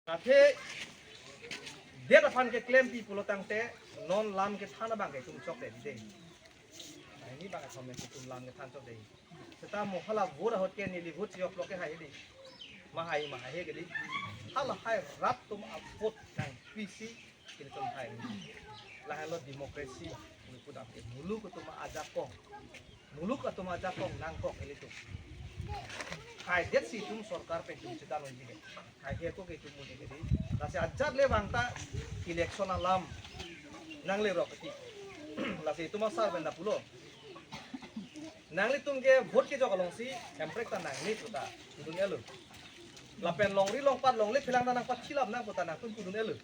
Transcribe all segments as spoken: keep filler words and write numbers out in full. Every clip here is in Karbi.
Athe det aphan keklempi pulo tangte non lam kethan abang ke itum chokde dei. Ini bang athom itum lam kethan chokde. Seta mo hala vote ahut ke neli vote chiyok lo ke hai dei. Mahai mahai he ke dei. Hala hai rat atum a-vote nangpisi ilitum hai. Lahelo democracy. Muluk atum ajakong. Muluk atum ajakong nangkok ilitum. Hai det si itum sorkar pen itum chedam unji ke. Hai he ko ke itum muni ke dei. Lasi ajat le bang ta election alam nangle rok ti. Lasi itum asar pen da pulo. Nanglitum ke vote kejok alongsi hemprek ta nangne puta pudun-elo. Lapen longri longpat longle phelang ta nangpathilap nang puta nangtum pudun-elo.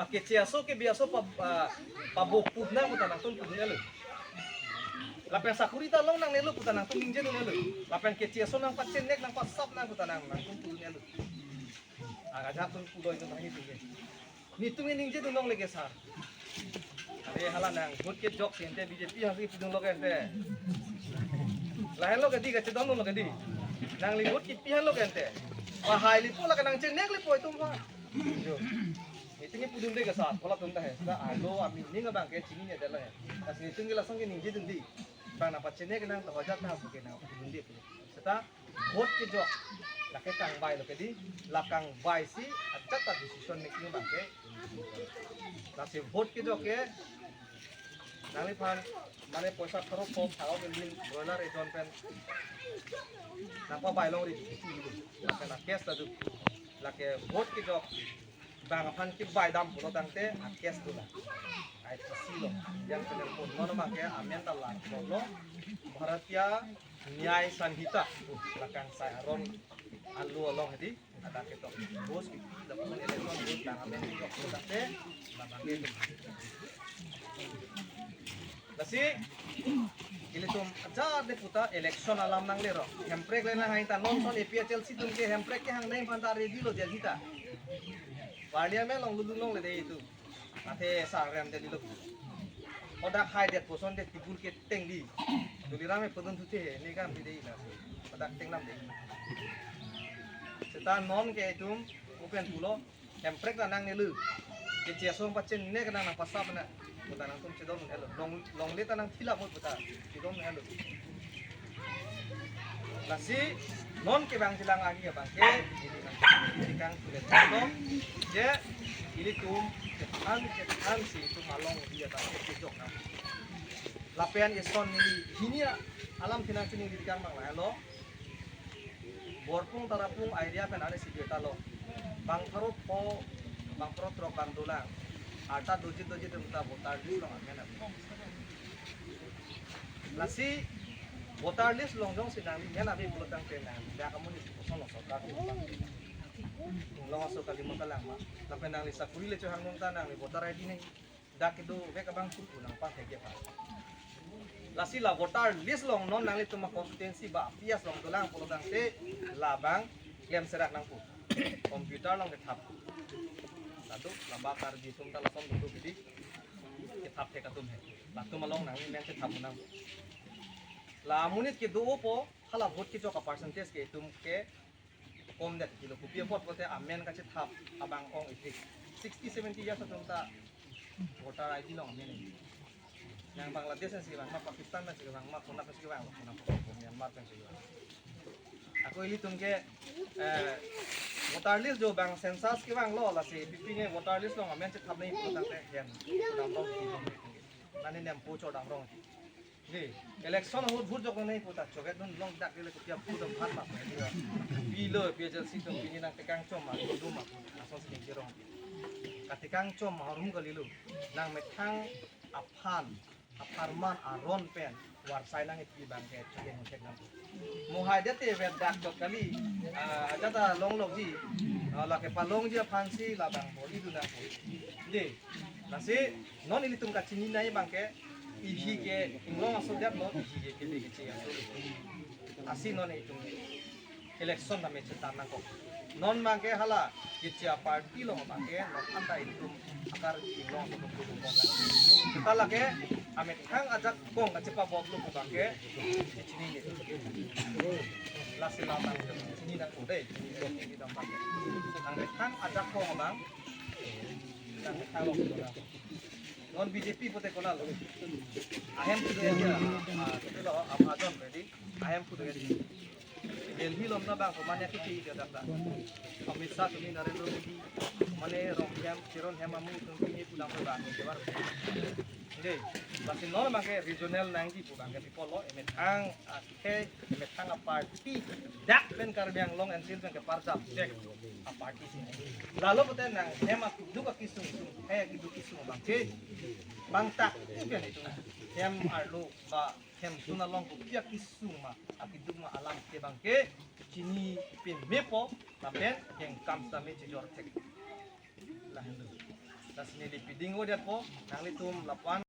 Akeche aso kebi aso pa, ah, pabokpup nang puta nangtum pudun-elo. Lapen sakuri ta long nangnelo puta nangtum ningjedun-elo. Lapen keche aso nangpachenek nangpasap nang puta nang nangtum pudun-elo. Agajak tum pudoi tum ahi tum ke. Netum ningjedun longle ke sar. Are hala nang vote kejok si ante B J P hasi pudun lo ke ante. Lahelo ke dei, kachedon lo ke dei. Nangli vote kipi henlo ke ante. Pahai lipo la ke nangchenek lipo itum aphan. Jo. Netum pudun dei ke sar. Kola tum ta he. Sa alo ami ning abang ke chinine det lo he. Lasi netum ke lason ke ningjedun dei. Bang nangpachenek nang ta ajat nang ke nangpudun dei. Seta vote kejok. Lake kangbai lo ke dei, la kangbai si ajat ta decision making abang ke. Lasi vote kejok ke nangliphan mane poisa pharo pho pharo ke din broiler ejon pen nangpabai longri. Lapen a-case ta do. Lake vote kejok bang aphan kebai dam pulo tangte a-case do la. I P C lo. Yang penelpon non abang ke amen ta la lo. Bharatiya Nyay Sanhita, uh, la kangsai aron alo along hedi, ada ketok bos kipi, lapuson election bos tang amen ketok pulo tangte, la bang ke. Lasi, ilitum ajat de puta election alam nangle ro. Hemprek le nanghang ta non ton A P H L C atum ke hemprek kehang nai aphan ta ready lo Delhi ta. Parliament along lulung longle dei itum. Athe sarem dei lo. Odak hai det puson de tibul ke teng dei. Tuliram e pudun thuthe he, ne kam dei la. Odak teng nam dei. Seta non ke itum open pulo. Hemprek ta nangnelo. Keche aso nangpachenek nang nangpasap nang. Puta nangtum chedon-elo. Long, longle ta nangthilap mo puta. Chedon-elo. Lasi non ke bang jilang agi abang ke, ili nang, ili kang tulen tong, je ilitum kethan kethan si itum along dia ta kejok nang. Lapen ison neli hini alam thinang chini neli kang bang lahelo. Borpung Tarapung area pen are si ta lo. Bang pharo pho, bang pharo throk bang dolang. Arta dojit dojit atum ta voter list along amen ave. Lasi voter list along jongsi nangli men ave pulo tangte nang dak amonit koson lo sorkar ko bang. Long aso kali makalang ma. Lapen nangli sakuri le chohang nung ta nangli voter I D nai. Dak kedovek abang pupu nangpathek ke pa. Lasi la voter list along non nanglitum a-constituency ba P S along dolang pulo tangte labang klem serak nangpo. Computer along kethap. Satu, lamba Karbi atum ta lason duduk dei. Kethap thek atum he. Latum along nangli men kethap nang. La amonit kedo-opo, hala vote kejok a-percentage ke itum ke komdet kilo. Kopi apot pulote amen kachethap abang ong-ipik. Sixty seventy years atum ta voter I D along amen. Nang Bangladesh pensi vang ma, Pakistan pensi vang ma, kona pensi vang, kona Myanmar pensi vang. Ako ilitum ke, eh, voter list jo bang census kevanglo, lasi pipine voter list along amen chethap nai pulo tangte hen. Damrong. Nani nempo chodamrong. Dei, election ahut vote jok nai puta choket dun long dak dile kopi aphu dam phan ma. Pilo P H L C atum pini nangtekang chom ma, dum ma. Ason si ningje rong. Katekang chom ma arum kalilo. Nangmethang aphan, apharman aron pen varsai nangkipi abang ke choket nang tek nang. Mo hai det te vet dak chot kali, ah, jata longlokji, ah, lake palongji aphansi labang bor-i dun nangpo. Dei, lasi non ilitum kachini nai abang ke, ihi ke inglong aso det lo, ihi ke kebe keche aso. Lasi non itum election tame chetan nangkok. Non abangke hala kechi a-party along abangke non anta itum akar chinglong atum tum tum bom la. Seta lake amethang ajakong kachepabomlo pu abangke chini ne. Lasi la abang chini nangkok dei, chini dei, chini dam abangke. Nang methang ajakong abang, nang methang along abang. Non B J P pute konat lo? Ahem pute ya, ah, pute lo, Amazon ready. Ahem pute ready. Delhi along abang ko mane kiti dia dak dak. Amit Shah tumi, Narendra Modi, mane Ronghem, Teron Hem amu tumi pudam abang ke bar. Dei, lasi non abangke regional nangji pu abangke people lo, emethang akhei, emethang a-party, dak pen Karbi Anglong N C L abangke parjap, dek a-party si. Lalo pute nanghem akiduk akisung sung, hai akiduk kisung abangke, bangtak, pen itum, hem arlo, ba, hem sun along kopi akisung ma, akiduk ma alam ke abangke, chini pin mepo, lapen, hengkam sami chijor thek. Lahenlo. Lasi neli piding o diat po, nanglitum lapuan